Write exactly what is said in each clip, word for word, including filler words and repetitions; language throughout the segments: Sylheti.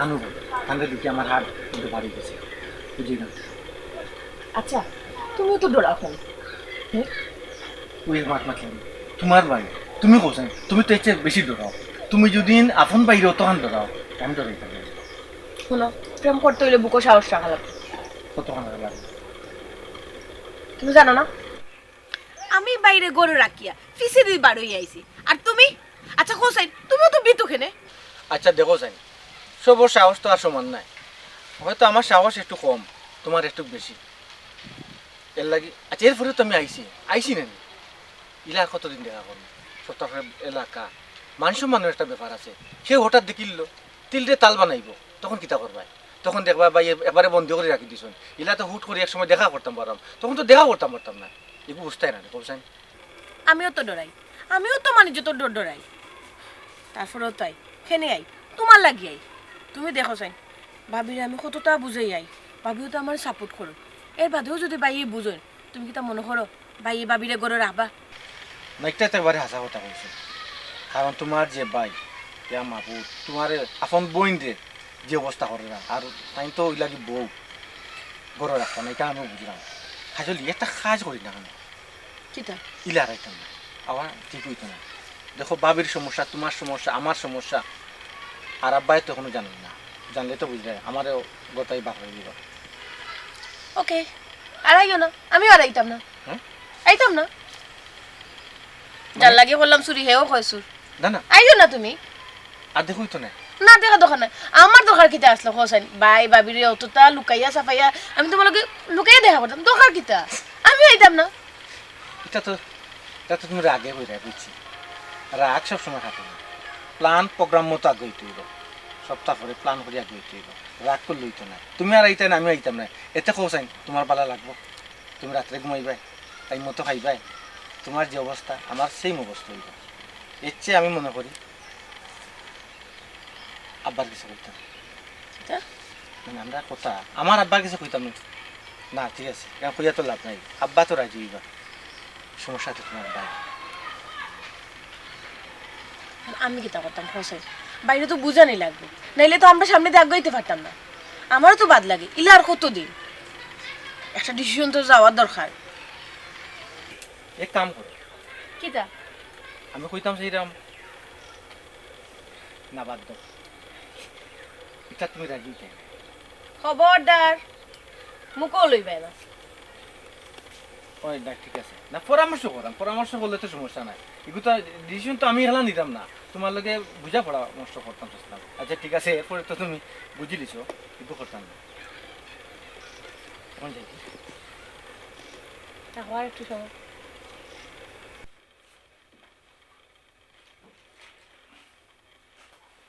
জানো, তানরে দেখি আমার হার্ট কিন্তু বাড়ি গেছে, বুঝি না। আচ্ছা, তুমিও তো ডরাও কেন? হুম? ওই মাত মাতলাম, তোমার ভাই, তুমি কোথায়? তুমি তো এর চেয়ে বেশি ডরাও। তুমি যদি আপন বাইরে অতখান ডরাও, আমি ডরাইতাম না। শুনো, প্রেম করতে হইলে বুকো সাহস রাখা লাগবে। কতখান রাখা লাগবে? তুমি জানো না, আমি বাইরে গরু রাখিয়া পিছে দুই বার হইয়া আইছি। আর তুমি? আচ্ছা, হোসেন, তুমিও তো বিতু খেনে। আচ্ছা, দেখো যাইন, সবর সাহস তো আর সমান নাই। হয়তো আমার সাহস একটু কম, তোমার একটু বেশি। এর লাগি, আচ্ছা, এরপরে তো আমি আইছি, আইছি না নি? ইলা আর কতদিন দেখা করবো? সপ্তাহ এলাকা, মান সম্মানের একটা ব্যাপার আছে। কেউ হঠাৎ দেখিল, তিলরে তাল বানাইবো, তখন কিতা করবায়? তখন দেখবা ভাই এ-, একবারে বন্দি করে রাখি দিছইন। ইলা তো হুট করে এক সময় দেখা করতাম পারলাম, তখন তো দেখা করতাম পারতাম না। এগু বুঝতায় না রে, কও চাইন। আমিও তো ডরাই, আমিও তো মানুষ যত ডর ডরাই। তারপরেও তাই, খেনে আই, তোমার লাগি আই। তুমি দেখো চাইন, ভাবিরে আমি কতটা বুঝাই আই, ভাবিও তো আমার সাপোর্ট করো। এর বাদেও যদি ভাইয়ে বুঝইন, তুমি কিতা মনে করো ভাইয়ে ভাবিরে গরো রাখবা? না, এটা তো একবারে হাছা কথা কইছো। কারণ তোমার যে ভাই, ইয়া মাহবুব, তোমার আপন বইন রে যে অবস্থা করে না, আর তাই তো ওই লাগি বউ গরো রাখতা না, এটা আমিও বুঝলাম। আসলে একটা কাজ করি না কেন? কিতা? ইলা রাখতাম না, আবার ঠিক হইতো না। দেখো, ভাবির সমস্যা, তোমার সমস্যা, আমার সমস্যা, আর আব্বায় তো এখনো জানেন না। জানলে তো বুঝলে আমারও গোটাই বাপ হয়ে দিবা। ওকে, আর আইও না, আমিও আর আইতাম না। হ্যাঁ? আইতাম না। যার মানে? লাগি করলাম চুরি, হেও কয় চুর। না, না। আইও না তুমি। আর দেখোই তো না। না, দেখা দরকার নাই। আমার দরকার কিতা আসলো, হোসেন? ভাই, ভাবিরে অতটা লুকাইয়া সাফাইয়া, আমি তোমার লগে লুকাইয়া দেখা করতাম। দরকার কিতা? আমি আইতাম না। এটা তো, এটা তো তুমি রাগে হয়ে বুঝছি। রাগ সবসময় থাকে না। প্ল্যান প্রোগ্রাম মতো আগে হইতে হইব। সপ্তাহ পরে প্ল্যান করে আগে হইতে হইব। রাগ করলে হইতো না। তুমি আর আইতায় না, আমি আইতাম না। এতে কও চাইন, তোমার বালা লাগবো। তুমি রাত্রে ঘুমাইবায়, টাইম মতো খাইবায়। তোমার যে অবস্থা, আমার সেম অবস্থা হইব। এর চেয়ে আমি মনে করি আব্বার কিছু কইতাম। কিতা? মানে, আমরা কথা, আমার আব্বার কিছু কইতাম না। না, ঠিক আছে, এখন কইয়া তো লাভ নাই। আব্বা তো রাজি হইবা। সমস্যা তো তোমার ভাই। আমি কিতা করতাম, হোসেন? বাইরে তো বুঝানি লাগবো, নাইলে তো আমরা সামনে দিয়ে আগাইতে পারতাম না। আমারও তো বাদ লাগে, ইলা আর কতদিন? একটা ডিসিশন তো যাওয়ার দরকার। এক কাম করো। কিতা? আমি কইতাম সেইরাম, না, বাদ দাও। এটা তুমি রাজি হইতে না। খবরদার, মুখও লইবে না। ওই না, ঠিক আছে। না, পরামর্শ করাম, পরামর্শ করলে তো সমস্যা নাই। এগু তো ডিসিশন তো আমি হেলা নিতাম না, তোমার লগে বুঝা পরামর্শ করতাম চাইছিলাম। আচ্ছা, ঠিক আছে, এরপরে তো তুমি বুঝি লিছো, এগু করতাম না। এখন যাই। তারপর একটু সময়।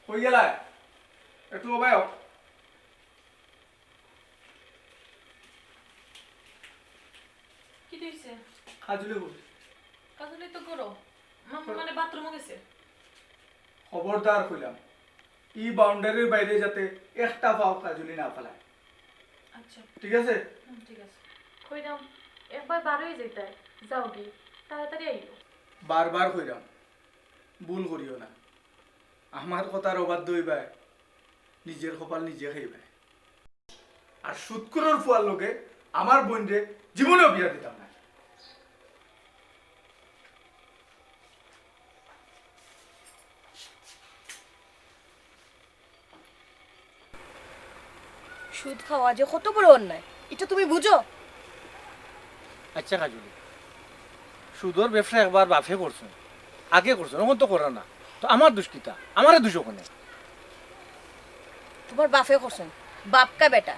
কই গেলায়? একটু ওবায় আও। কিতা অইছে? কাজলি কই? কাজলি তো ঘরো। মা-, মানে বাথরুমো গেছে। খবরদার কইলাম, ই বাউন্ডারির বাইরে যাতে একটা পাও কাজলি না ফালায়। আচ্ছা। ঠিক আছে? হুম, ঠিক আছে। কইরাম, একবার বার অই যাইতায়, যাওগি, তাড়াতাড়ি আইও। বারবার কইরাম, ভুল করিও না। আমার কথার অবাধ্য অইবায়, নিজের কপাল নিজে খাইবায়। আর সুদখুরর ফুয়ার লগে আমার বইনরে জীবনেও বিয়া দিতাম না। সুদ খাওয়া যে কত বড় অন্যায়, ইটা তুমি বুঝো? আচ্ছা কাজলি, সুদর ব্যবসা একবার বাপে করছইন, আগে করছইন, অখন তো কররা না, তো আমার দুষ কিতা? আমারে দুষ অখানে। তোমার বাপে করছইন, বাপ কা বেটা।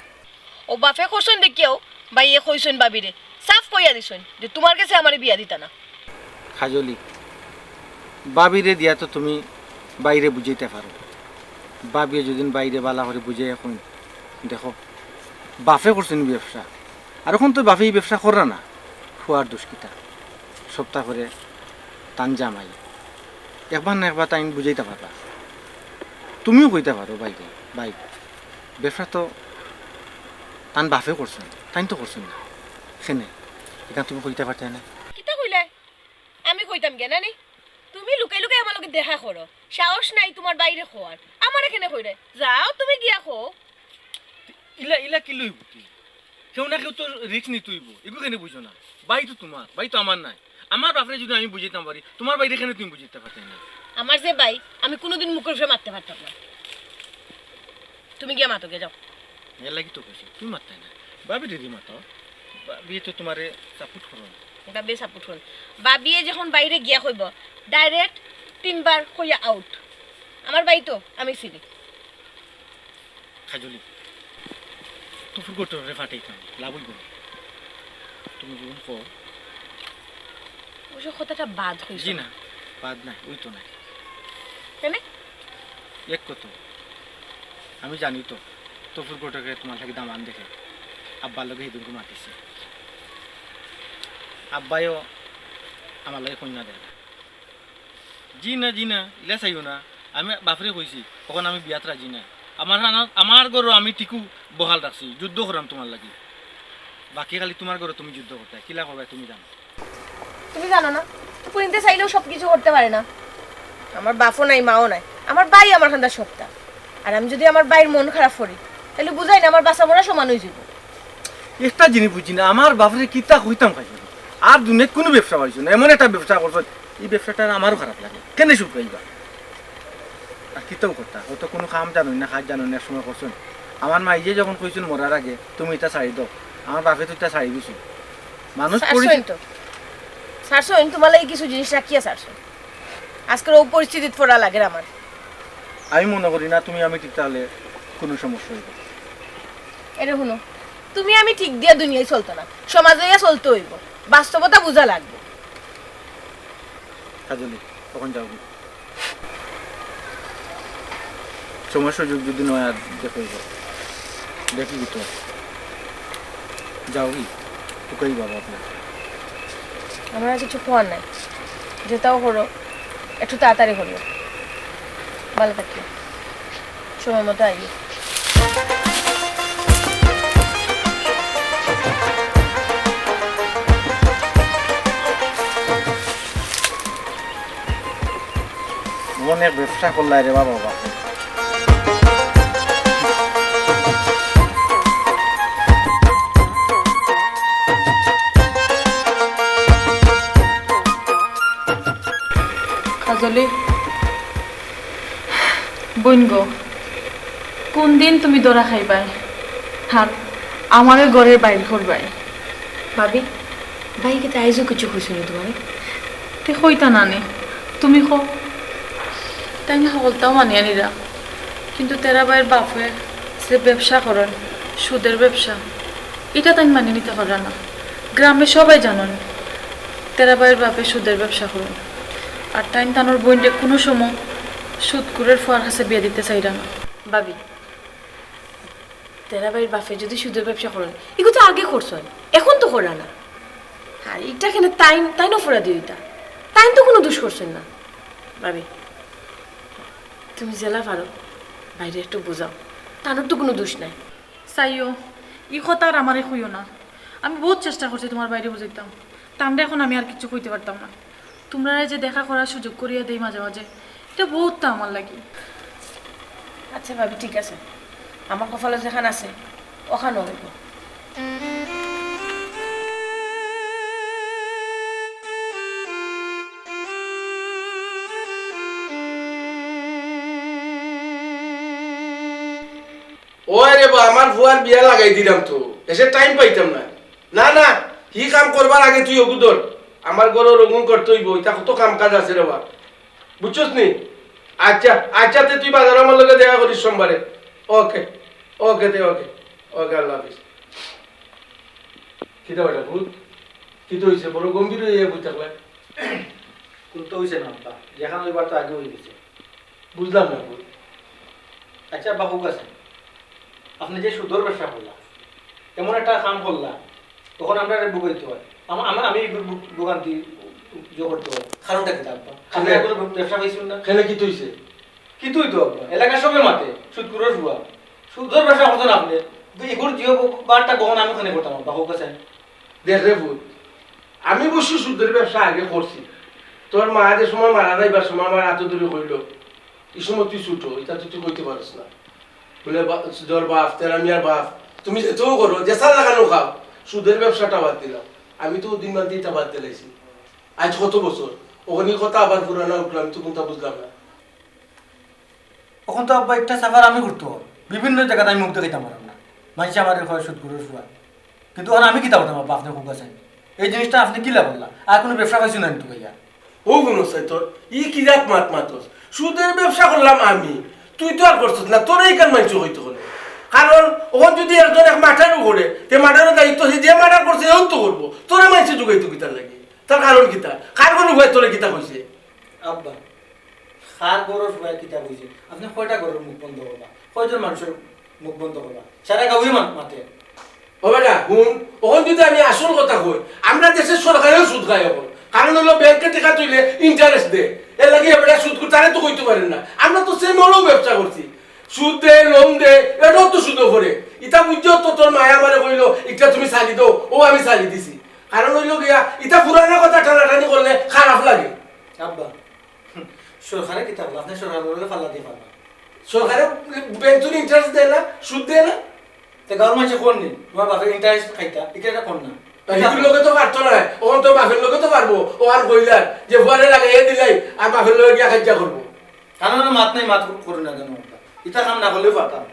ও বাপে করছইন দেখিয়াউ ভাইয়ে কইছইন ভাবিরে, সাফ কইয়া দিছইন যে তোমার গেছে আমারে বিয়া দিতা না। কাজলি, ভাবিরে দিয়া তো তুমি ভাইরে বুঝাইতায় পারো। ভাবিয়ে যদি ভাইরে বালা করি বুঝাইয়া কইন, দেখো, বাপে করছইন ব্যবসা, আর অখন তো বাপে ই ব্যবসা কররা না, ফুয়ার দুষ কিতা? সপ্তাহ পরে তান জামাই, একবার না একবার তাইন বুঝাইতা পারবা। তুমিও কইতা পারো ভাইরে, ভাই, ব্যবসা তো তান বাপে করছইন, তাইন তো করছইন না। কেনে? ইখান তুমি কইতা পারতায় না? কিতা কইলায়? আমি কইতাম গিয়া না নি? তুমি লুকাই লুকাই আমার লগে দেখা করো, সাহস নাই তোমার ভাইরে কওয়ার। আমার কেনে কইরে? যাও, তুমি গিয়া কও। ইলা, ইলা কিলা অইবো কি? কেউ না কেউ তো risk নিতে অইবো। এগু কেনে বুঝো না? বাই তো তুমার, বাই তো আমার নায়। আমার বাফরে যুদি আমি বুঝাইতাম পারি, তুমার বাইরে কেনে তুমি বুঝাইতায় পারতায় না? আমার যে বাই, আমি কুনুদিন মুখর উপরে মাততে পারতাম না। তুমি গিয়া মাতো গিয়া, যাও। এর লাগি তো কইছি, তুমি মাততায় না। ভাবিরে দি মাতো। ভাবিয়ে তো তুমারে support করইন। ভাবিয়ে support করইন। ভাবিয়ে যখন বাইরে গিয়া কইবো, direct তিনবার কইয়া out। আমার বাই তো, আমি চিনি। কাজলি, তফুর ঘটকরে ফাটাইতাম, লাভ অইবো না। তুমি যখন কও। অবশ্য কথাটা বাদ কইছো। জি না, বাদ নায়, অইতো নায়। কেনে? এক কথা, আমি জানি তো, তফুর ঘটকে তুমার লাগি দামান দেখে, আব্বার লগে হিদিনকু মাতিছে। আব্বায়ও আমার লাগি কইন্যা দেয় না। জি না, জি না, ইলা চাইও না। আমি বাফরে কইছি, অখন আমি বিয়াত রাজি নায়। আমার হানা-, আমার ঘরো আমি টিকু বহাল রাখছি, যুদ্ধ করাম তুমার লাগি। বাকি খালি তুমার ঘরো তুমি যুদ্ধ করতায়, কিলা করবায় তুমি জানো। তুমি জানো না, ফুরিন্তে চাইলেও সব কিছু করতে পারে না। আমার বাফও নাই, মাও নাই, আমার বাই আমার কান্দার সবটা। আর আমি যুদি আমার বাইর মন খারাপ করি, তাইলে বুঝাই না আমার বাঁচা মরা সমান অইযিবো। একটা জিনিস বুঝি না, আমার বাফরে কিতা কইতাম খাইছে না। আর দুনিয়াত কুনু ব্যবসা পাইছো না, এমন একটা ব্যবসা করছো, ই ব্যবসাটা আমারও খারাপ লাগে। কেনে সুখ পাইবা? আর কিতাও করতা, অত কুনু কাম জানইন না, কাজ জানইন না, এক সময় করছইন। আমার মাইয়ে যখন কইছইন মরার আগে, "তুমি ইতা ছাড়ি দেও", আমার বাফে তো ইতা ছাড়ি দিছইন। মানুষ ছাড়ছইন পরিচিত তো। ছাড়ছইন, তুমার লাগি কিছু জিনিস রাখিয়া ছাড়ছইন। আজকের অউ পরিস্থিতিত পড়া লাগের আমার। আমি মনো করি না তুমি আমি ঠিক থাকলে কুনু সমস্যা অইবো। এরে হুনো, তুমি আমি ঠিক দিয়া দুনিয়ায় চলতো না, সমাজ অইয়া চলতে অইবো, বাস্তবতা বুঝা লাগবো। কাজলি, অখন যাওগি। সময় সুযোগ যুদি নায় আর দেখো, দেখি কিতা। যাওগি, তুকাই বাবা আপনার। আমার আর কিছু কওয়ার নাই, যেতাও করো একটু তাড়াতাড়ি করিও। ভালা থাকিও, সময় মতো আইও। অনেক ব্যবসা করলায় রে বাবা, বাবা। কাজলি, বইন গো, কুনদিন তুমি ধরা খাইবায়? আর আমারে ঘরের বাইর করবায়? ভাবি, ভাই কিতা আইজও কিছু কইছইন নি তুমারে? তে কইতা না নি, তুমি কও। তাইন হকলতাও মানিয়া নিরা, কিন্তু তেরা ভাইর বাফে যে ব্যবসা করইন, সুদের ব্যবসা, ইটা তাইন মানিয়া নিতা পাররা না। গ্রামে সবাই জানইন তেরা ভাইর বাফে সুদের ব্যবসা করইন, আর তাইন তানর বইনরে কুনু সময় সুদখুরের ফুয়ার কাছে বিয়া দিতা চাইরা না। ভাবি, তেরা ভাইর বাফে যুদি সুদের ব্যবসা করইন, ইগু তো আগে করছইন, অখন তো কররা না। আর ইটা কেনে তাইন, তাইন অপরাধী অইতা? তাইন তো কুনু দুষ করছইন না। ভাবি, তুমি যেলা পারো, ভাইরে একটু বুঝাও, তানর তো কুনু দুষ নাই। চাইও, ই কথা আর আমারে কইও না। আমি বউত চেষ্টা করছি তুমার ভাইরে বুঝাইতাম, তানরে অখন আমি আর কিচ্ছু কইতে পারতাম না। তুমরারে যে দেখা করার সুযোগ করিয়া দেই মাঝে মাঝে, ইটা বউততা আমার লাগি। আচ্ছা ভাবি, ঠিক আছে, আমার কপালো যেখান আছে, অখানো অইবো। ওই রে বা, আমার ফুয়ার বিয়া লাগাই দিলাম তো, এসে time পাইতাম না। না, না, হি কাম করবার আগে তুই অগু ধর। আমার ঘরো রঙুন করতে অইবো, ইতা কত কাম কাজ আছে রে বা। বুঝছস নি? আচ্ছা, আচ্ছা, তে তুই বাজারো আমার লগে দেখা করিস সোমবারে। OK, OK, তে OK, OK, আল্লাহ হাফিজ। কিতা বেটা ভূত? কিতা অইছে? বড় গম্ভীর অইয়া বই থাকলে। কুন্তা অইছে না আব্বা, যেখান অইবার তো আগে অই গেছে। বুঝলাম না ভূত। আচ্ছা আব্বা, কউক্কা চাইন, আপনে যে সুদর ব্যবসা করলা, এমন একটা কাম করলা, তখন আমরারে ভুগাইতে অয়। আমা-, আমা-, আমি ভু-, ভু-, ভোগান্তি যোগ করতে অয়। কারণটা কিতা আব্বা? আপনে কেনে? এখনো ব্যবসা পাইছইন না? কেনে কিতা অইছে? কিতা অইতো আব্বা? এলাকার সবে মাতে, সুদখুরর ফুয়া। সুদর ব্যবসা করছইন আপনে। তো ইগুর জিও বারটা বহন আমি কেনে করতাম আব্বা, কউক্কা চাইন। দেখ রে ভূত, আমি অবশ্য সুদর ব্যবসা আগে করছি। তোর মা যে সময় মারা যাইবার সময় আমার আতো ধরি কইলো, ই সময় তুই ছুটো, ইতা তো তুই কইতে পারস না। বলে, বা-, তোর বাপ, তেরা মিয়ার বাপ, তুমি যেতাউ করো, যে সাল লাগানো খাও, সুদের ব্যবসাটা বাদ দিলাম। আমি তো ওদিন বাদে ইটা বাদ দিলাইছি। আইজ কত বছর? অখন ই কথা আবার পুরানা উঠলো, আমি তো কুনতা বুঝলাম না। অখন তো আব্বা একটা সাফার আমি করতো, বিভিন্ন জাগাত আমি মুখ দেখাইতাম পারলাম না। মানষে আমারে কয় সুদ করি ফুয়া। কিন্তু অখন আমি কিতা করতাম আব্বা, আপনে কউক্কা চাইন? এই জিনিসটা আপনে কিলা করলা? আর কুনু ব্যবসা পাইছো না কিন্তু ভাইয়া? ও গুণ চাই তোর, ই কি জাত মাত মাতস? সুদের ব্যবসা করলাম আমি, তুই তো আর করছস না, তোরে ইখান মানষে কইতো কেনে? কারণ অখন যদি একজন এক মার্ডারও করে, তে মার্ডারর দায়িত্ব হে যে মার্ডার করছে, হেউ তো করবো। তোরে মানষে যুগাইতো কিতার লাগি? তার কারণ কিতা? কার কুনু ভাই তোরে কিতা কইছে? আব্বা, কার ঘরর ফুয়ায় কিতা কইছে? আপনে কয়টা ঘরর মুখ বন্ধ করবা? কয়জন মানষর মুখ বন্ধ করবা? সারা গাউয়ে মান-, মাতে। ও বেটা, হুন, অখন যদি আমি আসল কথা কই, আমরা দেশর সরকারেও সুদ খায় অখন। কারণ অইলো ব্যাংকে টেকা থইলে interest দেয়। এরলাগি এ বেটা সুদ করে, তারে তো কইতো পারের না। আমরা তো same অলাউ ব্যবসা করছি। সুদ দেয়, loan দেয়, এটাও তো সুদো পড়ে। ইতা বুঝছো তো, তোর মায়ে আমারে কইলো, "ইটা তুমি ছাড়ি দেও", অউ আমি ছাড়ি দিছি। কারণ অইলো গিয়া, ইতা পুরানা কথা টানাটানি করলে খারাপ লাগে। আব্বা, সরকারে কিতা করবো? আপনে সরকারর লগে পাল্লা দিয়া পারবা। সরকারে ব্যাংক থাকি interest দেয় না, সুদ দেয় না। তে গাউর মানষে কর নি, তুমার বাপে interest খাইতা, ইটা ইটা কর না। তা হিগুর লগে তো পারতো নায়, অখন তো বাপর লগে তো পারবো। অউ আর কইলার যে ফুয়ারে লাগাইয়া দিলাই আর বাপর লগে গিয়া কাইজ্জা করবো। কারণ মাত নাই, মাত করো না কেনে? ইতা কাম না করলেও পারতাম।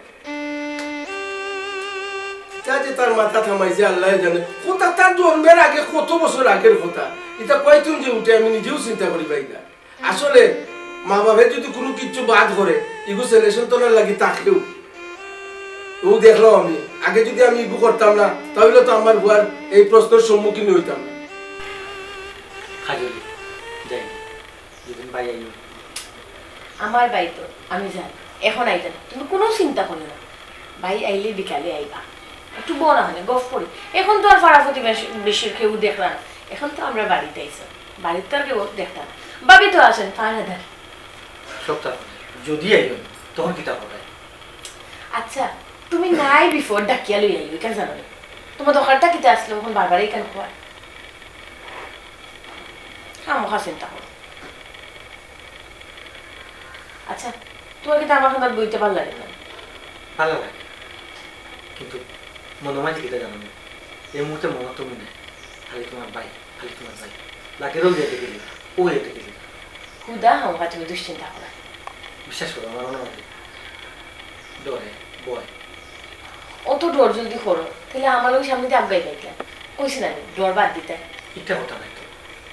ইতা যে তার মাথাত হামাইছে আল্লায় জানে। কথা তার জন্মের আগে, কত বছর আগের কথা। ইতা কয়দিন যে উঠে আমি নিজেও চিন্তা করি পাই না। আসলে মা বাপে যদি কুনু কিচ্ছু বাদ করে, ইগু ছেলে সন্তানর লাগি থাকেও। অউ দেখলাম আমি, আগে যদি আমি ইগু করতাম না, তাইলে তো আমার ফুয়ার এই প্রশ্নর সম্মুখীন অইতাম না। কাজলি, যাই। দুদিন ভাই আইও। আমার ভাই তো, আমি জানি, অখন আইতা না। তুমি কুনু চিন্তা করিও না। ভাই আইলে বিকালে আইবা। একটু বও না অনে, গফ করি। অখন তো আর পাড়া প্রতিবেশীর কেউ দেখরা না। অখন তো আমরা বাড়িত আইছি। বাড়িত তো আর কেউ দেখতা না। ভাবি তো আছইন, পাহারাদার। সপ্তাহ যদি আইও, তখন কিতা করবায়? আচ্ছা, তুমি নাই before ডাকিয়া লই আইও, ইখান জানো নি? তুমার দরকারটা কিতা আছিল, অখন বারবার ইখান কওয়ার? খামোখা চিন্তা করো। আচ্ছা, তুমার কিতা আমার কান্দাত বইতে ভালা লাগে না? ভালা লাগে, কিন্তু মনো মাঝে কিতা জানো নি? এই মুহূর্তে মনো তুমি নাই, খালি তুমার ভাই, খালি তুমার ভাই। বাকি রোগ যেতে গেলি, ও যেতে গেলি। হুদা খামোখা তুমি দুশ্চিন্তা করো। বিশ্বাস করো, আমার মনো মাঝে ডরে, ভয়। অত ডর যদি করো, তাইলে আমার লগে সামনে দিয়া আগাই যাইতা। কইছি না নি, ডর বাদ দিতে। ইটা কথা নায় তো।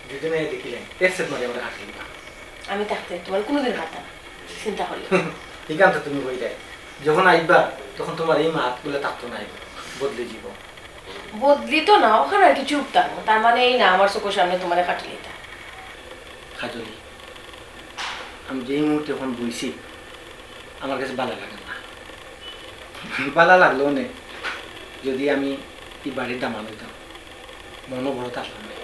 দুদিন আগে দেখিলাম, এক সেট মারি আমারে হাত দিবা। আমি থাকতে তুমার কুনুদিন হাত না। চিন্তা করিও না। ইখান তো তুমি কইলায়। যখন আইবা, তখন তুমার এই মাত বলে থাকতো না, বদলি যিবো। বদলি তো না, অখান আর কি চুপ থাকবো। তার মানে এই না, আমার চোখর সামনে তুমারে কাটিলিতা। কাজলি, আমি যেই মুহূর্তে অখন বইছি, আমার কাছে ভালা লাগে না। ভালা লাগলো নে, যদি আমি ই বাড়ির দামান অইতাম, মনো বড় থাকলো নে,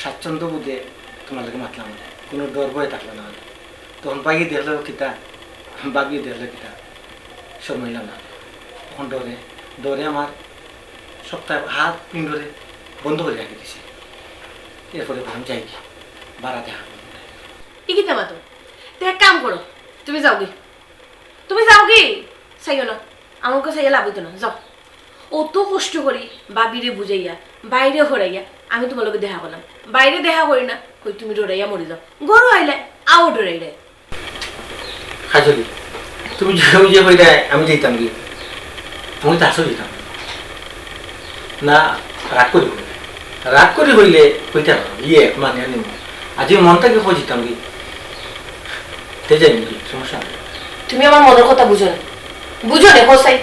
স্বাচ্ছন্দ্য বোধে তুমার লগে মাতলাম নে, কুনু ডর ভয় থাকলো না। তখন ভাইয়ে দেখলো কিতা, ভাবিয়ে দেখলো কিতা, শরমাইলাম না। অখন ডরে, ডরে আমার সপ্তাহে হাত পিণ্ডরে বন্ধ করি রাখি দিছি। এরপরে বললাম, যাই কি, বাড়া দেখা করবো না। ই কিতা মাতো? তে এক কাম করো, তুমি যাওগি। তুমি যাওগি? চাইও না, আমাকে চাইয়া লাভ অইতো না, যাও। অত কষ্ট করি ভাবিরে বুঝাইয়া, ভাইরে হরাইয়া, আমি তুমার লগে দেখা করলাম। ভাইরে দেখা করি না, কই তুমি ডরাইয়া মরি যাও। ঘরো আইলে, আও ডরাইলে। কাজলি, তুমি যে, ওই যে কইরায়, আমি যাইতাম কি? আমি তো আসলে যাইতাম না। না, রাগ করি কইলে। রাগ করি কইলে কইতাম না। ইয়ে, মানে, আমি আজ এই মনটা কি কই দিতাম কি? তে যাই নাকি? সমস্যা নাই। তুমি আমার মনর কথা বুঝো না। বুঝো না, হোসাই?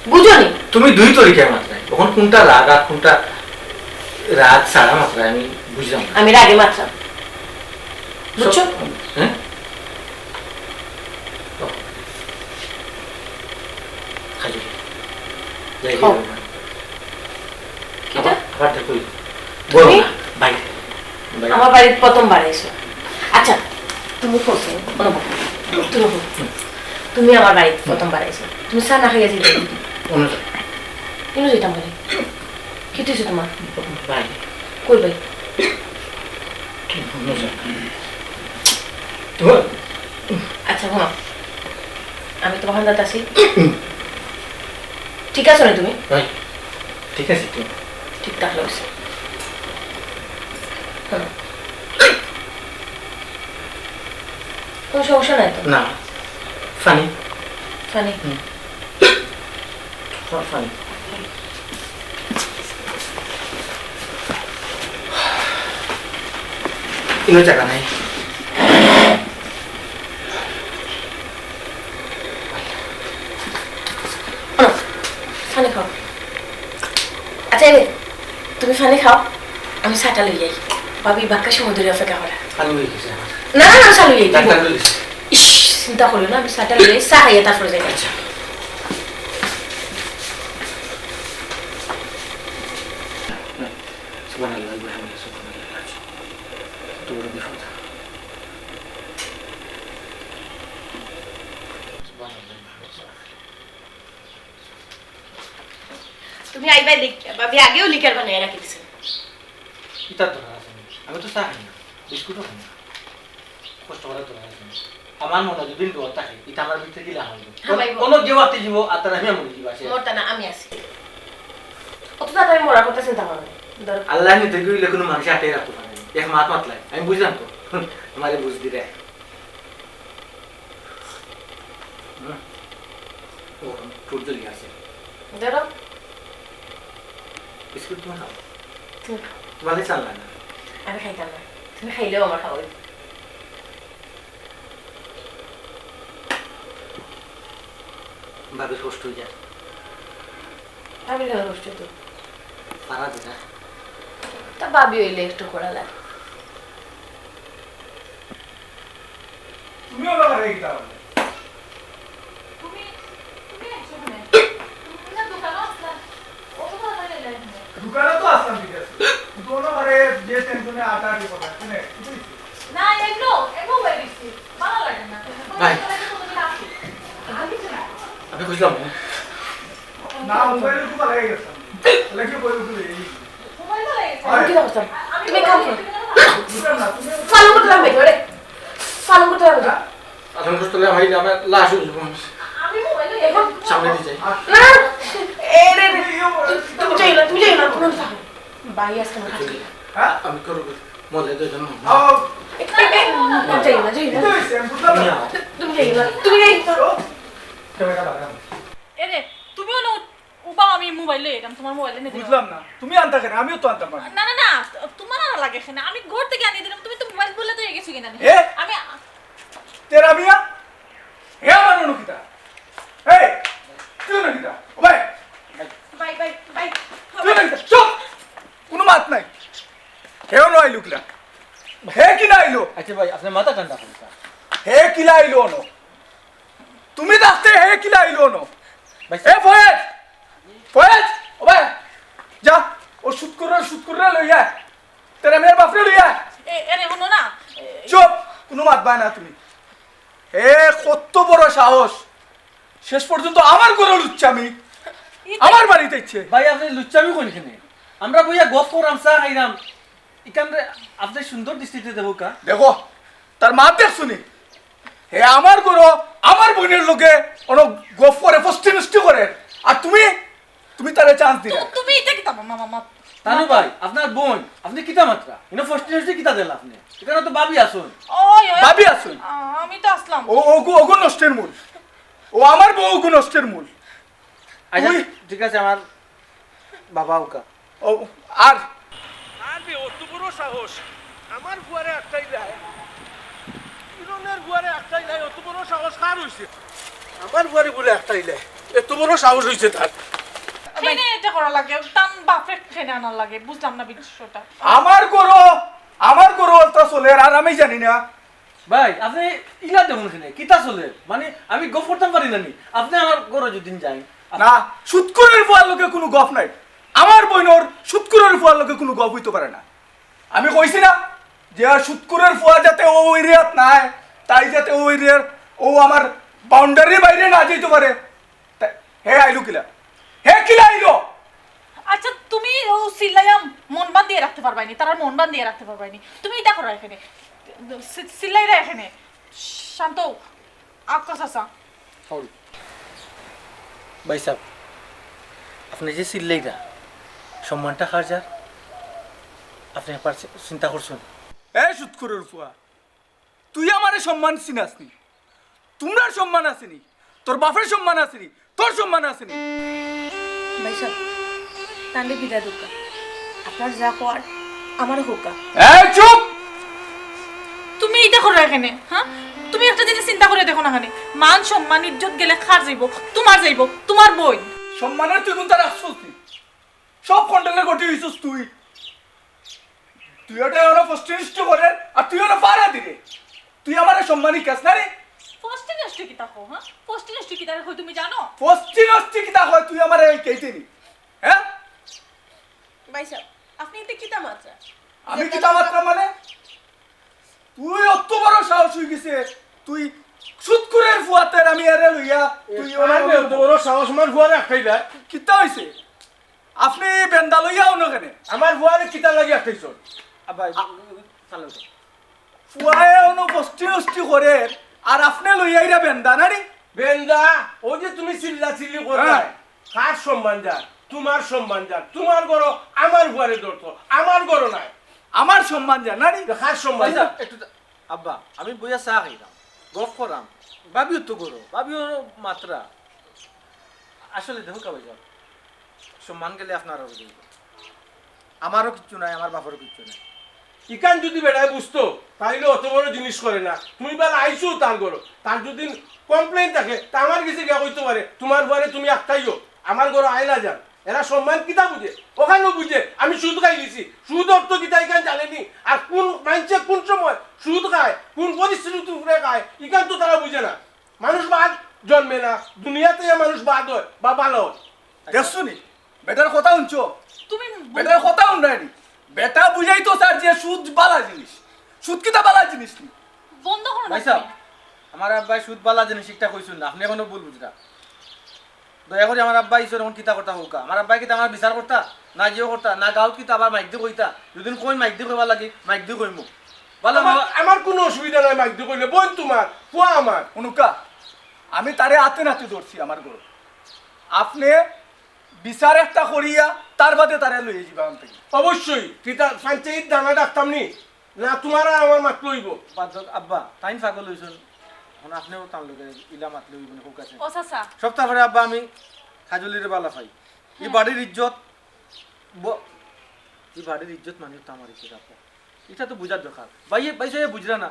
বুঝো নি? তুমি দুই তরিকায় মাতরায়। অখন কুনটা রাগ আর কুনটা রাগ ছাড়া মাতরায় আমি বুঝলাম না। আমি রাগে মাতরাম। বুঝছো? সব, হ্যাঁ? ও। খাজুরি। যাই কি হও। বলবো? কিতা? আবার, আবার দেখো। বলো তুমি? না, ভাই। ভাই। আমার বাড়িত প্রথমবার আইছো। আচ্ছা, তুমি কইছো, বলো, বলো। তুমি বলো। তুমি আমার বাড়িত প্রথমবার আইছো। তুমি চা না খাইয়া যাইতায়? অন্য যাও। অন্য যাইতাম কেনে? কিতা অইছে তুমার? ভাই। কই ভাই? অন্য যাও। তোমার আচ্ছা, হুনো, আমি তুমার কান্দাত আছি। ঠিক আছো নি তুমি? অয়, ঠিক আছি তো। ঠিক থাকলে অইছে। হুনো, কুনু সমস্যা নাই তো? না, ফানি। ফানি? হুম। ফানি। ইনো জাগা নাই। আনো, ফানি খাও। আচ্ছা, এই নে, তুমি ফানি খাও, আমি চাটা লই যাই। ভাবি বাক্কা সময় ধরি অপেক্ষা করা। ফানি অই গেছে আমার। না, না, না, আমি চা লই যাই। ডাক্তার অই গেছে। ইস, চিন্তা করিও না, আমি চাটা লই যাই, চা খাইয়া তারপরে যাই। আচ্ছা। সুবহানাল্লাহ, আলহামদুলিল্লাহ, সুবহানাল্লাহ। কত বড় বিপদ। তুমি আইবায় দেখিয়া, ভাবি আগেউ লিকার বানাইয়া রাখি দিছে। ইতার দরকার আছে নি? আমি তো চা খাই না, বিস্কুটও খাই না। কষ্ট করার দরকার আছে নি? আমার মনো যদি ডর থাকে, ইতা আমার ভিতরে গেলে আমার অইবো। হ্যাঁ, ভাই, বল। অনো যে ওয়াক্তে যাইবো, আর তার আমি মরি যাইবো, আছে। মরতা না, আমি আছি। অত তাড়াতাড়ি মরার কথা চিন্তা করো না। ধরো। আল্লাহ নিতে গেলে কুনু মানুষ আটে রাখতে পারে না। এক মাত মাতলাই। আমি বুঝলাম তো। আমারে বুঝ দিরে। হুম। ও, ঠোঁট জ্বলি আছে। ধরো। বিস্কুট তুমি খাও। তুমি খাও। তোমার কাছে আনলা না। আমি খাইতাম না। তুমি খাইলেও আমার খাওয়া অইবো। ভাবির কষ্ট অই যায়। ভাবির কেন কষ্ট অইতো? পারা যায় না। তা ভাবি অইলে একটু করা লাগে। তুমিও না পারে কিতা বলে? তুমি, তুমি আইছো কেনে? তুমি না দোকানো আছলা। অত তাড়াতাড়ি আইলা কেনে? দোকানো তো আছলাম, ঠিক আছে। কিন্তু অনো পারে যে টেনশনে আটাআটি করে, কেনে? কি হইছে? না, এমনো, এমনো বাইর অইছি। ভালা লাগে না। ভাই। ভালা লাগে তো তুমি আছো। আমি কিছু না। আমি বুঝলাম না। না, মোবাইল খুব ভালা লাগে গেছে। লাগে মোবাইল খুব ভালা লাগে গেছে। মোবাইল ভালা লাগে গেছে। আমি কি করতাম? তুমি কাম করো। বুঝলাম না, তুমি পালং করতে লাগবে, ওরে। পালং করতে লাগবে। হ্যাঁ? পালং করতে লাগবে, ভাই, আমার লাশ অই যাইবো। আমি মোবাইল এখন সামনে দিয়ে যাই। না, না, না। এ রে, রে। তুমি, তুমি যাইও না, তুমি যাইও না, তুমি থাকো। ভাই, আজকে আমার কাছে। হ্যাঁ? আমি করবো। মলে তো জানো। আও। এ, এ, এ, তুমি যাইও না, যাইও না। কি হইছে? আমি বুঝলাম না। তুমি যাইও না, তুমি যাইও না। ক্যামেরা বাগান। এ রে, তুমিও না উবাও, আমি মোবাইল লই আইতাম, তোমার মোবাইল এনে দিলাম। বুঝলাম না, তুমি আনতা কেনে? আমিও তো আনতাম পারি। না, না, না, তোমার আনা লাগে কেনে? আমি ঘর থাকি আনি দিলাম, তুমি তো মোবাইল বলে তো গেছো কিনা? এ? আমি তে রাবিয়া, হে আমার অনুকিতা। এই, তুই অনুকিতা? ও ভাই। ভাই, ভাই, ভাই। তুই অনুকিতা? চুপ! কুনু মাত নাই। হে অনো আইলো কিলা? হে কিলা আইলো? আচ্ছা ভাই, আপনে মাথা ঠান্ডা করুন, স্যার। হে কিলা আইলো অনো? তুমি থাকতে হে কিলা আইলো অনো? ভাই, এ ফয়েজ! ফয়েজ! ও ভাই! যা, ও শুট করে, শুট করে লইয়া। তোর মেয়ের বাপরে লইয়া। এ, এরে, হুনো না। এ, চুপ! কুনু মাত বায় না তুমি। হে কত বড় সাহস! শেষ পর্যন্ত আমার ঘরো লুচ্চামি। ই তো আমার বাড়িত আইছে। ভাই, আপনে লুচ্চামি কইন কেনে? আমরা বইয়া গফ কররাম, চা খাইরাম। ইখানরে আপনে সুন্দর দৃষ্টিতে দেখউক্কা। দেখো, তার মা দেখছো নি? হে আমার ঘরো, আমার বইনর লগে অনো গফ করে, ফষ্টি নষ্টি করে। আর তুমি, তুমি তারে চান্স দিলা। তু-, তুমি ইতা কিতা মা-, মা-, মা-, তানু মা-, ভাই, আপনার বইন, আপনে কিতা মাতরা? ইনো ফষ্টি নষ্টি কিতা দেখলা আপনে? ইখানো তো ভাবি আছইন। ওই, ওই, ভাবি আছইন? আ-, আমি তো আছলাম। ও, ওগু, ওগু নষ্টের মূল। ও আমার বউ ওগু নষ্টের মূল। আচ্ছা, তুই ঠিক আছে, আমার বাবা ওকা। ও, আর? আর বে, অত বড় সাহস, আমার ফুয়ারে আটকাইলায়। কিরণের ফুয়ারে আটকাইলায়, অত বড় সাহস কার অইছে? আমার ফুয়ারে বুলে আটকাইলায়, এত বড় সাহস অইছে তার। কেনে ইতা করা লাগে, তান বাপরে কেনে আনার লাগে, বুঝলাম না বিষয়টা। আমার ঘরো, আমার ঘরো অতা চলের, আর আমি জানি না। ভাই, আপনে ইলা দেখইন কেনে? কিতা চলের? মানে, আমি গফ করতাম পারি না নি? আপনে আমার ঘরো যুদি যাইন, আপ- না, শুটকুরর ফুয়ার লগে কুনু গফ নাই। আমার বইনর শুটকুরর ফুয়ার লগে কুনু গফ অইতো পারে না। আমি কইছি না যে শুটকুরর ফুয়া যাতে অউ এরিয়াত নাই, তাই যাতে অউ এরিয়ার, অউ আমার বাউন্ডারির বাইরে না যাইতো পারে। তা হে আইলো কিলা? হে কিলা আইলো? আচ্ছা, তুমি অউ চিল্লাইয়া মন বান্ধিয়া রাখতে পারবায়নি, তারার মন বান্ধিয়া রাখতে পারবায়নি। তুমি ইতা কররায় কেনে? চি-, চিল্লাইরায় কেনে? শান্ত অও। আক্কা চাচা। ভাই সাহেব, আপনে যে চিল্লাইরা, সম্মানটা কার যার? আপনে একবার চি-, চিন্তা করছইন? এই সুৎখুরের ফুয়া, তুই আমারে সম্মান চিনাস নি? তুমরার সম্মান আছে নি? তোর বাপের সম্মান আছে নি? তোর সম্মান আছে নি? ভাই সাহেব, তাইলে বিদায় দেউক্কা। আপনার যা কওয়ার আমারে কউক্কা। এই চুপ! তুমি ইটা করো কেনে, হ্যাঁ? তুমি একটা জিনিস চিন্তা করি দেখো না কেনে। মান সম্মান ইজ্জত গেলে কার যাইবো? তুমার যাইবো, তুমার বইন। সম্মানের তুই কুনটা রাখছস তুই? সব কন্ট্রোলের গতি অইছস তুই। তুই ওটা ওরা ফষ্টি নষ্টি করে, আর তুই ওরা পাড়া দিরে। তুই আমারে সম্মান হিকাস না রে? ফষ্টি নষ্টি কিতা কও, হ্যাঁ? ফষ্টি নষ্টি কিতা কয় তুমি জানো? ফষ্টি নষ্টি কিতা কয় তুই আমারে এই কেইতে নি? হ্যাঁ? ভাই সাহেব, আপনি ইতা কিতা মাতরা? আমি কিতা মাতরা মানে? তুই অত বড় সাহস অই গেছে, তুই সুৎখুরের ফুয়াতে আমি এরে লইয়া, তুই ওরা অত বড় সাহস আমার ফুয়ারে আটকাইলা? কিতা অইছে? আপনে বেন্দা লইয়া অনো কেনে? আমার ফুয়ারে কিতা লাগি আটকাইছইন? আব্বা, চালু কর। ফুয়ায় অনো ফষ্টি নষ্টি করের, আর আপনে লইয়া আইরা বেন্দা, না নি? বেন্দা, অউ যে তুমি চিল্লা চিল্লি কররায়, হ্যাঁ। কার সম্মান যার? তুমার সম্মান যার। তুমার ঘরো আমার ফুয়ারে ধরতো, আমার ঘরো নায়। আমার সম্মান যার, না নি? তো কার সম্মান যার? একটু তা-, আব্বা, আমি বইয়া চা খাইরাম, গফ করাম, ভাবিও তো ঘরো, ভাবিও মাতরা। আসলে দেখো কা ভাইজান, সম্মান গেলে আপনার আর যাইব। আমারও কিচ্ছু নাই, আমার বাপেরও কিচ্ছু নাই। ইখান যুদি বেটায় বুঝতো, তাইলে অত বড় জিনিস করে না। তুমি বালা আইছো তার ঘরো, তার যুদি কমপ্লেইন থাকে, তা আমার গেছে গিয়া কইতো পারে, তুমার ফুয়ারে তুমি আটকাইও, আমার ঘরো আইলা যান। এরা সম্মান কিতা বুঝে? অখানও বুঝে, আমি সুদ খাই দিছি। সুদ অর্থ কিতা ইখান জানে নি? আর কুন মানষে কুন সময় সুদ খায়, কুন পরিস্থিতির উপরে খায়, ইখান তো তারা বুঝে না। মানুষ বাদ জন্মে না, দুনিয়াতে মানুষ বাদ অয় বা ভালা অয়। দেখছো নি? বেটার কথা হুনছো? তুমি বল- বেটার কথা হুনরায় নি? বেটা বুঝাইতো চার যে সুদ ভালা জিনিস। সুদ কিতা ভালা জিনিস নি? বন্ধ করো না ভাই সাহেব, তুমি। আমার আব্বায় সুদ ভালা জিনিস একটা কইছইন না, আপনে অখনো ভুল বুঝরা। দয়া করি আমার আব্বায় ইছইন অখন কিতা করতা কউক্কা। আমার আব্বায় কিতা আমার বিচার করতা? না গিয়েও করতা, না গাউত কিতা আবার মাইক দি কইতা? যুদি কইন মাইক দি কইবার লাগি, মাইক দি কইমু। ভালা আমার, আমার কুনু অসুবিধা নাই, মাইক দি কইলে বইন তুমার, ফুয়া আমার। হুনুক্কা, আমি তারে আতে নাতে ধরছি আমার ঘরো। আপনে বিচার একটা করিয়া তার বাদে তারে লইয়া যিবা অন থাকি। অবশ্যই, কিতা পঞ্চায়েত দানা ডাকতাম নি? না, তুমার আর আমার মাতলে অইবো। বাদ দেও, আব্বা, তাইন পাগল অইছইন। অখন আপনেও তান লগে ইলা মাতলে অইবো নি, কউক্কা চাইন। ও চাচা। সবতা করে আব্বা আমি কাজলিরে ভালা পাই। ই বাড়ির ইজ্জত, ব-, ই বাড়ির ইজ্জত মানে তো আমার ইজ্জত, আব্বা। ইটা তো বুঝার দরকার। ভাইয়ে, ভাই সাহেব বুঝরা না।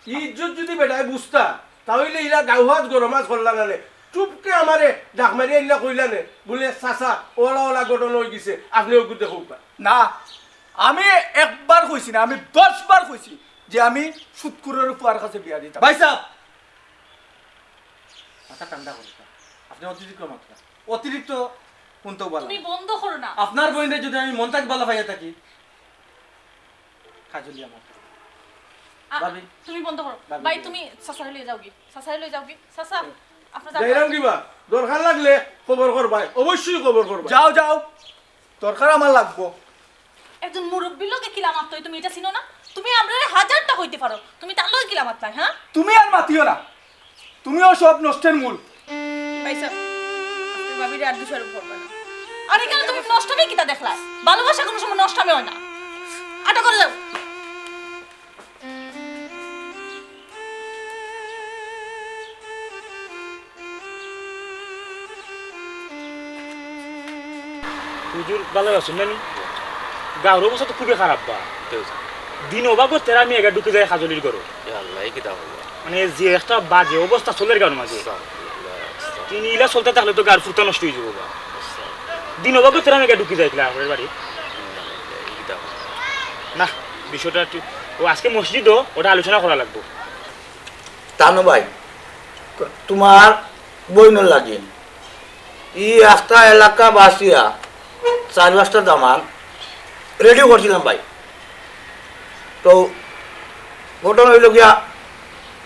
ই ইজ্জত যুদি বেটায় বুঝতা, তাইলে ইলা গাউ হাত গরম আজ করলা না নে। চুপকে আমারে ডাক মারিয়া ইলা কইলা নে, বুলে, "চাচা, অলা অলা ঘটনা অই গেছে, আপনে অগু দেখউক্কা।" না, আমি একবার কইছি না, আমি দশ বার কইছি যে আমি সুৎখুরের ফুয়ার কাছে বিয়া দিতাম। ভাই সাহেব, মাথা ঠান্ডা করো। আপনে অতিরিক্ত মাতরা। অতিরিক্ত কুন্তা বালা তুমি না। বন্ধ করো না। আপনার বইনরে যুদি আমি মন থাকি ভালা পাইয়া থাকি, কাজলি আমার। আ, ভাবি। তুমি বন্ধ করো। ভাবি, ভাই, তুমি চাচারে লইয়া যাওগি। চাচারে লইয়া যাওগি। চাচা, আপনে যান। যাইরাম কিবা? দরকার লাগলে খবর করবায়। অবশ্যই খবর করবায়। যাও, যাও। দরকার আমার লাগবো। একজন মুরব্বির লগে কিলা মাততে অয় তুমি ইটা চিনো না? তুমি আমরারে হাজারটা কইতে পারো, তুমি তার লগে কিলা মাতলায়, হ্যাঁ? তুমি আর মাতিও না, তুমিও সব নষ্টের মূল। ভাই সাহেব, আপনে ভাবিরে আর দোষারোপ করবা না। আরে কেন, তুমি নষ্টামি কিতা দেখলায়? ভালোবাসা কুনু সময় নষ্টামি অয় না। আটক করে যাও। হুজুর ভালা আছইন না নি? গাউর অবস্থা তো খুবই খারাপ বা। দিন অবাগর তেরা মিয়া গিয়া ঢুকি যায় কাজলির ঘরো। ইয়া আল্লাহ, ই কিতা কইলা? মানে যে একটা বাজে অবস্থা চলের গাউর মাঝে। আস্তাগফিরুল্লাহ, আস্তাগফিরুল্লাহ। দিন ইলা চলতে থাকলে তো গাউর ফুর্তা নষ্ট অই যাইবো বা। আস্তাগফিরুল্লাহ। দিন অবাগর তেরা মিয়া গিয়া ঢুকি যায় কিলা আমরার বাড়ি। ইয়া আল্লাহ, ই কিতা কইলা? না, বিষয়টা ঠিক, ও আজকে মসজিদো ওটা আলোচনা করা লাগবো। তানু ভাই, তুমার বইনর লাগি ই আস্তা এলাকাবাসিয়া চাইর পাঁচটা দামান রেডি করছিলাম ভাই। তো ঘটনা অইলো গিয়া,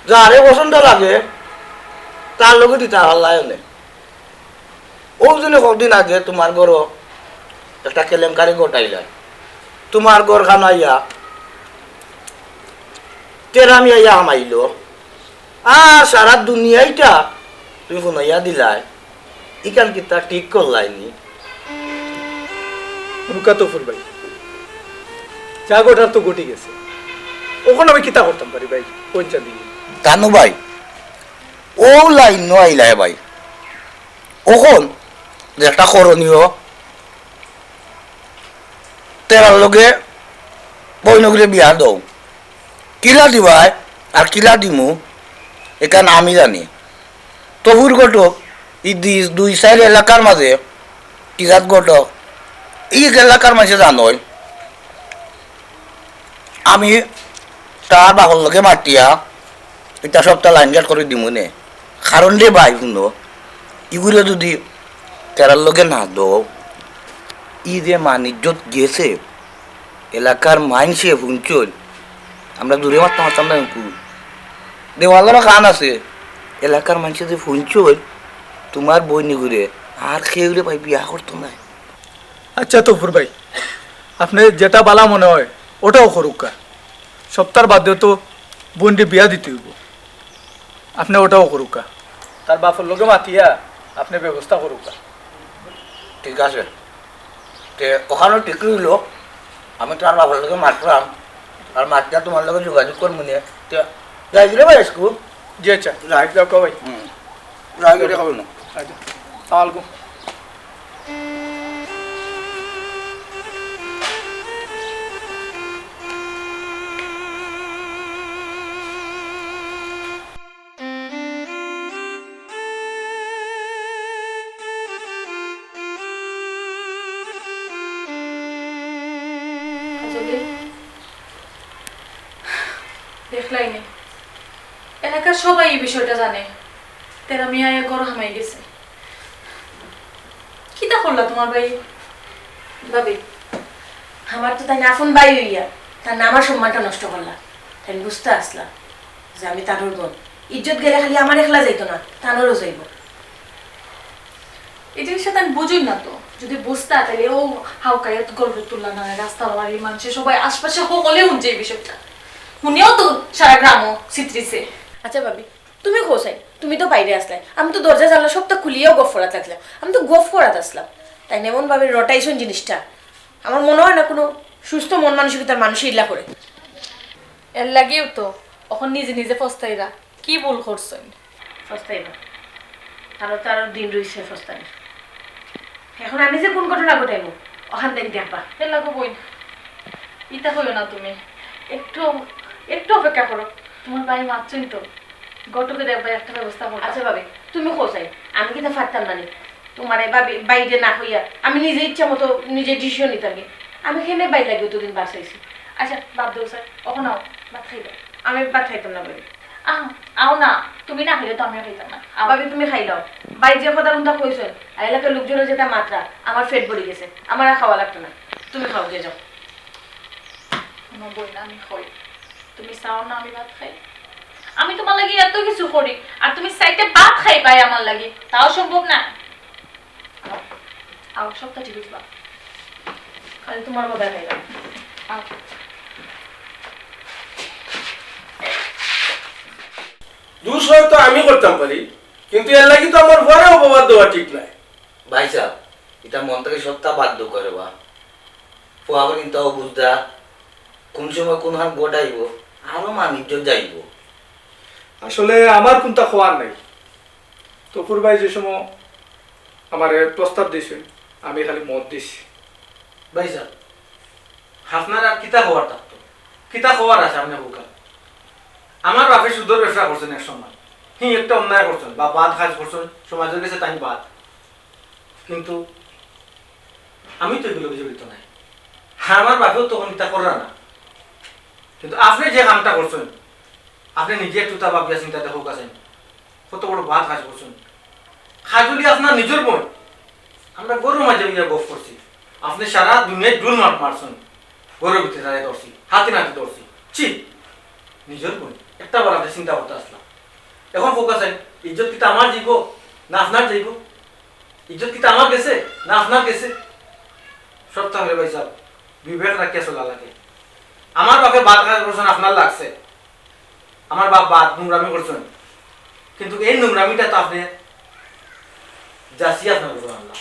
যারে পছন্দ লাগে, তার লগে দিতা পারলায় অনে। অউ জন্য কদিন আগে তুমার ঘরো একটা কেলেঙ্কারি ঘটাইলায়। তুমার ঘরখানো আইয়া তেরা মিয়া আইয়া হামাইলো। আর সারা দুনিয়াইটা তুমি হুনাইয়া দিলায়, ইখান কিতা ঠিক করলায়নি? রুকা তফুর ভাই, যা ঘটার তো ঘটি গেছে, অখন আমি কিতা করতাম পারি ভাই? পঞ্চা দিয়ে কানু ভাই, ও লাইন নো আইলায় ভাই, অখন যেটা করণীয়, তেরার লগে বইনগুরে বিয়া দেও। কিলা দিবায় আর কিলা দিমু, ইখান আমি জানি। তফুর ঘটক, ই দুই, দুই চাইর এলাকার মাঝে কিজাত ঘটক, ই এলাকার মাঝে জানই। আমি তার বাপর লগে মাতিয়া ইতা সবটা লাইন গাট করি দিমু নে। কারণ রে ভাই, হুনো, ইগুরে যুদি তেরার লগে না দেও, ই যে মান ইজ্জত গেছে, এলাকার মাইনষে হুনছইন, আমরা জুরে মারতাম পারতাম না এনকু। দেওয়ালর কান আছে, এলাকার মাইনষে যে হুনছইন, তুমার বইনগুরে আর কেউরে ভাই বিয়া করতো নায়। আচ্ছা তফুর ভাই, আপনে যেটা বালা মনে অয়, ওটাও করুক্কা। সপ্তার বাদে তো বইনরে বিয়া দিতে অইবো, আপনে ওটাও করুক্কা। তার বাপর লগে মাতিয়া আপনে ব্যবস্থা করুক্কা। ঠিক আছে, তে অখানও ঠিক রইলো, আমি তার বাপর লগে মাতরাম, আর মাতিয়া তুমার লগে যোগাযোগ করমু নে। তে যাই গি রে ভাই স্কুল? জি আচ্ছা, যাই। যাও ভাই। হুম। রাগ এটা খাবেন না। আচ্ছা, তাহলে গো। আসলে দেখলায়নি, এলাকার সবাই এই বিষয়টা জানে। তেরা মিয়া এক ঘর হামাই গেছে। কিতা করলা তুমার ভাই? ভাবি, আমার তো তাইন আপন ভাই অইয়া তাইন আমার সম্মানটা নষ্ট করলা। তাইন বুঝতা আছলা যে আমি তানর বোন। ইজ্জত গেলে খালি আমার একলা যাইতো না, তানরও যাইবো। এই জিনিসটা তাইন বুঝইন না তো। যুদি বুঝতা, তাইলে অউ হাউকাইয়াত গল্প তুললা না, রাস্তার বাড়ির মানষে সবাই, আশপাশে হকলে হুনছে এই বিষয়টা। হুনিয়াও তো সারা গ্রামও ছিতরিছে। আচ্ছা ভাবি, তুমি কও চাইন, তুমি তো বাইরে আছলায়, আমি তো দরজা জানলা সবটা খুলিয়াও গফ করাত আছলাম, আমি তো গফ করাত আছলাম। তাইন এমন ভাবে রটাইছইন জিনিসটা, আমার মনে অয় না কুনু সুস্থ মন মানসিকতার মানষে ইলা করে। এর লাগিও তো অখন নিজে নিজে পস্তাইরা, কি ভুল করছইন। পস্তাইবা, আরো তো আরো দিন রইছে পস্তানির। এখন আমি যে কুন ঘটনা ঘটাইমু, অখান তাইন দেখবা। এর লাগো বইন, ইতা কইও না তুমি, একটু, একটু অপেক্ষা করো, তুমার ভাই মাতছইন তো। ঘটকে দেখবা একটা ব্যবস্থা করবা। আচ্ছা ভাবি, তুমি কও চাইন, আমি কিতা পারতাম না নি? তুমারে ভাবি, বাইরে না কইয়া আমি নিজে ইচ্ছা মতো নিজে decision নিতাম নি। আমি কেনে বাইর লাগি অতদিন বাসাইছি। আচ্ছা, বাদ দেও স্যার, অখন আও, ভাত খাইবা। আমি ভাত খাইতাম না ভাবি। আহ, আও না, তুমি না খাইলে তো আমিও খাইতাম না। আও। ভাবি, তুমি খাইলাও। ভাই যে কথা হুনতা কইছইন, আর এলাকার লোকজনর যেটা মাতরা, আমার পেট ভরি গেছে, আমার আর খাওয়া লাগতো না। তুমি খাও, গিয়া যাও। হুনো বইন, আমি কই, তুমি চাও না আমি ভাত খাই? আমি তুমার লাগি এত কিছু করি, আর তুমি চাইতে ভাত খাইবায় আমার লাগি, তাও সম্ভব না। আও, আও, সবটা ঠিক অইযিবো। খালি তুমার কথা খাইলাম। আও। দোষ হয়তো আমি করতাম পারি, কিন্তু এর লাগি তো আমার ঘরে অপবাদ দেওয়া ঠিক নায়। ভাইসাব, ইটা মন থাকি সবটা বাদ দেও করে বা। ফুয়াগর ইনতাও বুঝদা, কুন সময় কুন হাল ঘটাইবো, আরো মান ইজ্জত যাইবো। আসলে আমার কুনতা কওয়ার নাই। তফুর ভাই যে সময় আমারে প্রস্তাব দিছইন, আমি খালি মত দিছি। ভাইসাব, আপনার আর কিতা কওয়ার থাকতো? কিতা কওয়ার আছে আপনে কউক্কা? আমার বাপে সুদর ব্যবসা করছইন এক সময়, হি একটা অন্যায় করছইন বা বাদ কাজ করছইন, সমাজর গেছে তাইন বাদ। কিন্তু আমি তো ইগুলো জড়িত নাই। আমার বাপেও তখন ইতা কররা না। কিন্তু আপনে যে কামটা করছইন, আপনে নিজে একটু তা ভাবিয়া চিন্তা দেখউক্কা চাইন, কত বড় বাদ কাজ করছইন। কাজলি আপনার নিজর বইন, আমরা ঘরর মাঝে গিয়া গফ করছি, আপনে সারা দুনিয়াত ঢুল মার মারছইন, ঘরর ভিতরে তারে ধরছি, হাতে নাতে ধরছি। ছি, নিজর বইন, একটা বার আপনে চিন্তা করতা আছলা। এখন কউক্কা চাইন, ইজ্জত কিতা আমার যাইবো না আপনার যাইবো? ইজ্জত কিতা আমার গেছে না আপনার গেছে? সব তো আমার ভাইসাব, বিবেক রাখিয়া চলা লাগে। আমার বাপে বাদ কাজ করছইন, আপনার লাগছে। আমার বাপ বাদ গুমরামি করছইন, কিন্তু এই নোংরামিটা তো আপনি যাচিয়া আপনার উপর আনলাম।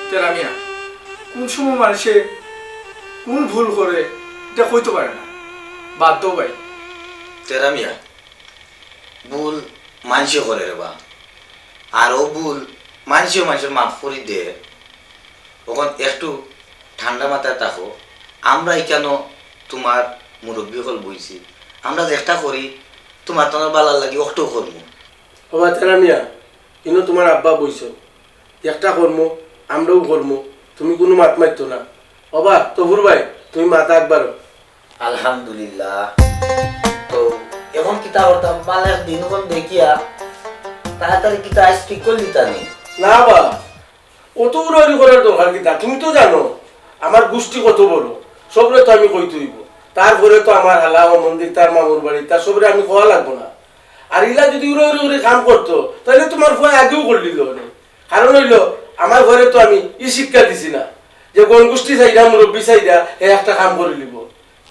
তেরা মিয়া, কোন সময় মানুষে কোন ভুল করে, এটা কইতো পারে না। বাদ দেও ভাই। তেরা মিয়া, ভুল মানষে করে রে বা, আর অউ ভুল মানষেও মানষরে মাফ করি দে। অখন একটু ঠান্ডা মাথায় থাকো। আমরা ইখানো তুমার মুরব্বি অকল বইছি, আমরা যেটা করি তুমার তান ভালার লাগি অকটাউ করমু। ওবা তেরা মিয়া, ইনো তুমার আব্বা বইছো, একটা করমু, আমরাও করমু, তুমি কুনু মাত মাতিও না। ওবা তফুর ভাই, তুমি মাত আগবাড়াও। আলহামদুলিল্লাহ। তো অখন কিতা করতাম, ভালা এক দিন অখন দেখিয়া তাড়াতাড়ি কিতা আইজ ঠিক করি দিতা নি? না বা, অত উড়াউড়ি করার দরকার কিতা? তুমি তো জানো আমার গুষ্টি কত বড়, সবরে তো আমি কইতে অইবো। তারপরে তো আমার হালা, ও মন্দির, তার মামুর বাড়ি, তার সবরে আমি কওয়া লাগবো না। আর ইলা যদি উড়াউড়ি করি কাম করতো, তাইলে তুমার ফুয়ায় আগেউ করিলিলো অনে। কারণ অইলো, আমার ফুয়ারে তো আমি ই শিক্ষা দিছি না যে গণগুষ্টি চাইরা, মুরব্বি চাইরা, হে একটা কাম করিলিবো।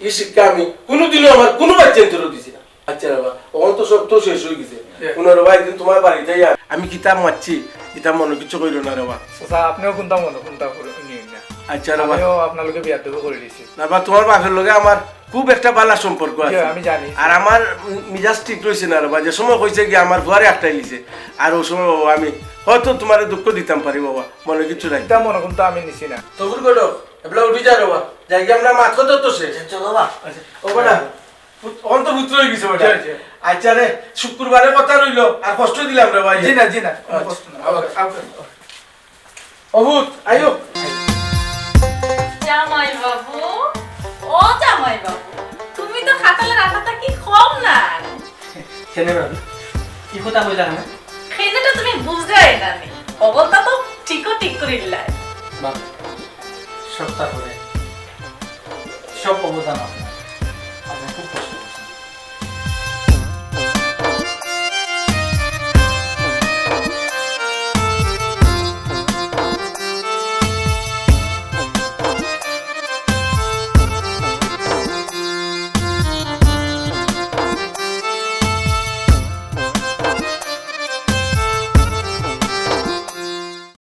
ই শিক্ষা আমি কুনুদিনও আমার কুনু বাইচ্চাইন্তরেও দিছি না। আচ্ছা রে বা, অখন তো সব তো শেষ অইগেছে। জি। হুনো রে বা, একদিন তুমার বাড়িত আইয়া আমি কিতা মাতছি, ইতা মনো কিচ্ছু করিও না রে বা। চাচা, আপনেও কুনতা মনো কুনতা করি নিয়েন না। আচ্ছা রে বা। আমিও আপনার লগে বেয়াদবি করি দিছি। না বা, তুমার বাপর লগে আমার খুব একটা ভালা সম্পর্ক আছে। জি, আমি জানি। আর আমার মি-, মিজাজ ঠিক রইছে না রে বা, যে সময় কইছে গি আমার ফুয়ারে আটকাইলিছে, আর অউ সময় বাবা আমি হয়তো তুমারে দুঃখ দিতাম পারি বাবা, মনো কিচ্ছু নাই। ইতা মনো কুনতা আমি নিছি না। তবুর গডক, এবলা উঠি যা রে বা, যাইগি আমরা মাত কথা তো শেষ। চলো বা। আচ্ছা, ও বেটা, পুত-, অখন তো পুত্র অইগেছে বেটা। জি, জি। আচ্ছা রে, শুক্রবারে কথা রইলো, আর কষ্ট দিলাম রে ভাই। জি না, জি না, কুনু আচ্ছা, কষ্ট না। আবার, আবার। ও পুত, আইও। জামাই বাবু, ও জামাই বাবু, তুমি তো খাটালের আটা থাকি কম না। কেনে ভাবি? কি কথা কইলা কেনে? কেনে তো তুমি বুঝরায় না নি। অবস্থা তো ঠিকও ঠিক করিলাই। বাপ, সব তার করে। সব অবদান আপনার। আপনি খুব কষ্ট